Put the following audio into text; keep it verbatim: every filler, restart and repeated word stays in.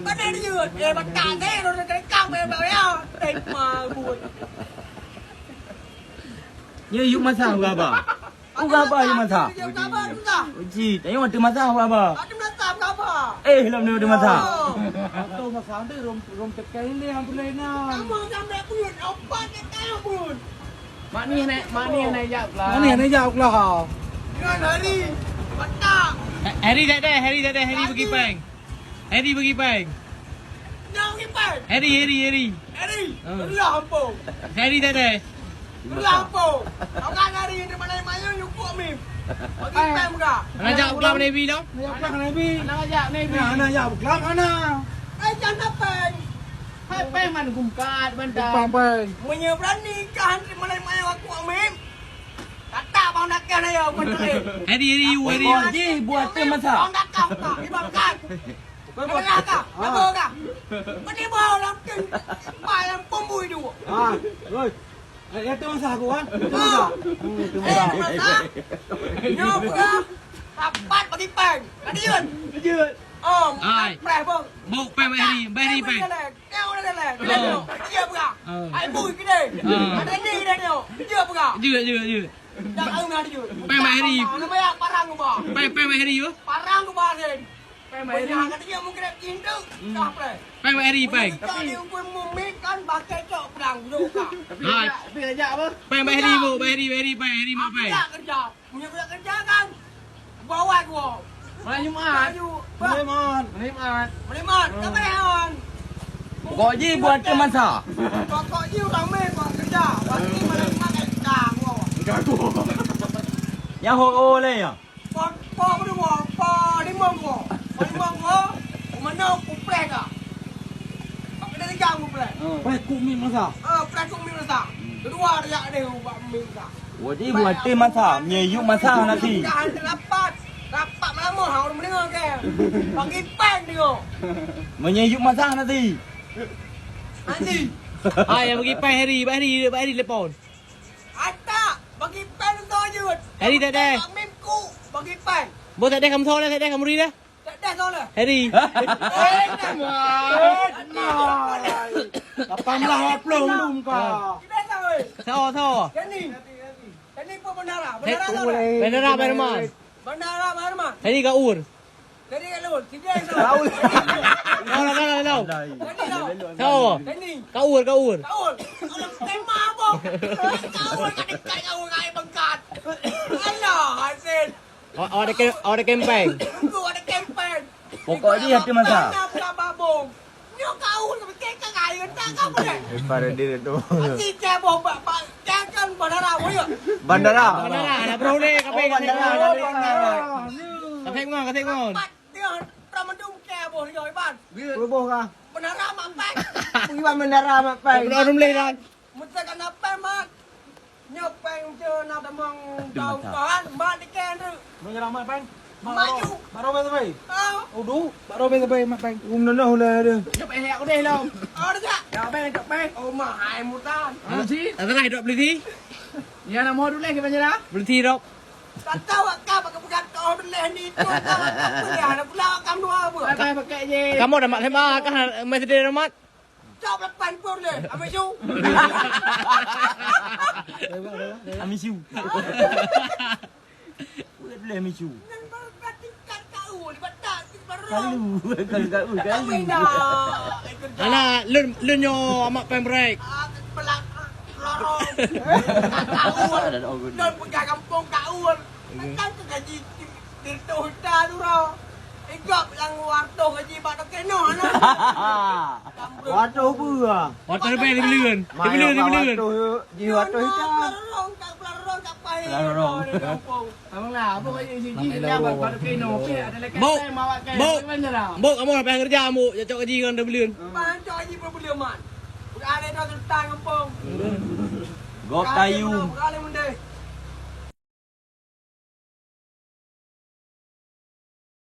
Padahai dia, eh, batak saya, orang dekat kang, eh, bawah ya. Eh, mabut. Nyoe yub masa haba. Haba yub masa. Uji, tanyoe ada masa haba. Ada masa haba. Eh, lom ni ada masa. Oh. Atau masa ada rom, rom tekai ni, yang boleh nak. Kamu sampai pun, opat tekai pun. Mak ni naik, mak ni naik jak pula. Mak ni naik jak pula. Dengan hari, batak. Harry tak ada, Harry tak ada, Harry pergi peng. Harry pergi peng. Nyang pergi peng. Harry, Harry, Harry. Harry, belah ampung. Harry tak ada. Belah ampung. Orang Harry di mana mayu nyukuk mim. Pergi peng muka. Nak jak kelam Navy tu? Nak jak kelam Navy. Nak jak Navy. Nak, nak jak kelam mana? Eh, jangan peng. Hai peng man gungkat bantah. Peng, peng. Meunyoe berani kah di mana mayu aku mim. Kata bang dakah na ya, bukan tulis. Harry, Harry, you, Harry. Bang ji buat tim masa. Bang dakah, tak. Di bang kan. Bukan, bukan. Mana kah? Ah. Apa kah? Mana bang lam tim? Bayang pembui dua. Ah, oi. Eh, itu masa aku kan? Itu masa. Ah. Hmm, itu masa. Eh, masa. Nyob kah? Rapat bagi peng. Tadi Yun. Kejut. Oh, ai. Preh bang. Bok peng Bang Harry, Bang Harry peng. Tengok dah jalan. Oh. Tengok. Dia pegang. Oh. Ai bui kedai. Oh. Ada ni kedai tengok. Dia pegang. Jut, jut, jut. Dah tahu nak jut. Peng Bang Harry. Nama ya parang ke bawah? Peng, peng Bang Harry, yo. Parang ke bawah ni. Peng Bang Harry. Banyak kata dia mungkin dah cinta. Hmm. Dah, peng. Peng Bang Harry, peng. Tapi dia pun mumi kan pakai cok perang dulu, Kak. Hai. Tapi ajak, tapi ajak apa? Peng Bang Harry, bu. Bang Harry, Bang Harry, peng. Harry mak peng. Ajak kerja. Punya budak kerja kan? Bawai gua. Malam Jumaat. Malam Jumaat. Malam Jumaat. Malam Jumaat. Hmm. Kau ji buat ke masa? Pokok ji orang main buat kerja. Pasti malam Jumaat kan kita gua. Gaduh. Yang ho, ho le ya? Po, po apa dia gua? Po lima gua. Po lima gua. Mana aku preh dah? Kena tiga aku preh. Hmm. Preh kuk mi masa. Ah, preh kuk mi masa. Hmm. Kedua dia ada ubak mi masa. Wadi buat tim masa, menyeyuk masa nanti. Rapat, rapat malam ha, orang mendengar ke? Pagi peng tengok. Menyeyuk masa nanti. Nanti. Hai, yang bagi peng Harry, bagi Harry, bagi Harry telepon. Atak, bagi peng tu je. Harry tak ada. Mimku, bagi peng. Bos tak ada kamu soal, tak ada kamu dah. Tak ada soalan. Harry. Eh, tak. Lapan belas dua puluh belum kau. Kita tahu, eh. Sawa, sawa. Dani. Dani pun bendara. Bendara tu. Bendara Bang Herman. Bendara Bang Herman. Harry Kaur. Dani Kaur. Tiga yang tahu. Kaur. Kaur, Kaur, Kaur. Dani tahu. Sawa. Dani. Kaur, Kaur. Kaur. Orang tema apa? Kaur, kat dekat Kaur, kat bengkat. Alah, Hasin. Awak, awak ada kem-, awak ada kempeng. Tunggu ada kempeng. Pokok jih hati masa. Tanam lah babong. Nyoe kau nak fikir ke kain tak kau boleh. Para diri tu. Hati ceboh bak, bak, jangan bandara, boyo. Bandara. Bandara, ada bro ni, kafe, oh, kafe, bandara, kafe. Bandara. Kafe ngah, kafe ngah. Empat dia, pernah mendung ceboh dia, Iban. Berubah kah? Bandara mak pai. Iban bandara mak pai. Belum, belum, belum. Meuteuk ka na péng, mat. Nyoe péng macam na tamong daun pahan, mat ikan tu. Meunyoe mat péng? Maju. Baru main sampai? Ah. Udu, baru main sampai mat péng. Um, nonoh ulah ada. Jop eh, aku deh, Long. Oh, dah. Ya, péng, jop péng. Oh, mahai mutan. Ah, si. Tak salah, hidup beli si. Ya, nama dulu leh, gimana lah? Beli si, Rob. Tak tahu, kau pakai pegang kau dulu leh ni. Kau tahu, tak boleh. Ada pula, kamu dua apa? Pakai, pakai je. Kamu dah mak lima, kan? Masih dia mat? Cok lapan puluh leh, Amisu. Amisu. Buat leh Amisu. Nang baru tingkat kau, di batak, di baru. Kalu, kalu, kalu, kalu. Kami dah, eh, kerja. Alah, lun, lun nyoe amak pembrek. Ah, pelak, lorong. Kaul. Lun pegang kampung kaul. Kan tu gaji Tirtoh ita tu dah. Igop nyang wartoh gaji bak toke noh, nah. Wartoh apa? Wartoh leubeh dari buleuen. Dari buleuen, dari buleuen. Wartoh, ji wartoh ita. Pelarong, tak pelarong, tak payah. Pelarong. Di kampung. Abang lah, apa kau jadi siji dia bak toke noh? Pi ada lekat. Bok. Saya mawa ke. Bok. Bok, kamu apa yang kerja, Bok? Cocok gaji dengan dari buleuen. Pancok gaji per buleuen, man. Bukan ada dah tentang kampung. Gok kayu. Bukan ada benda.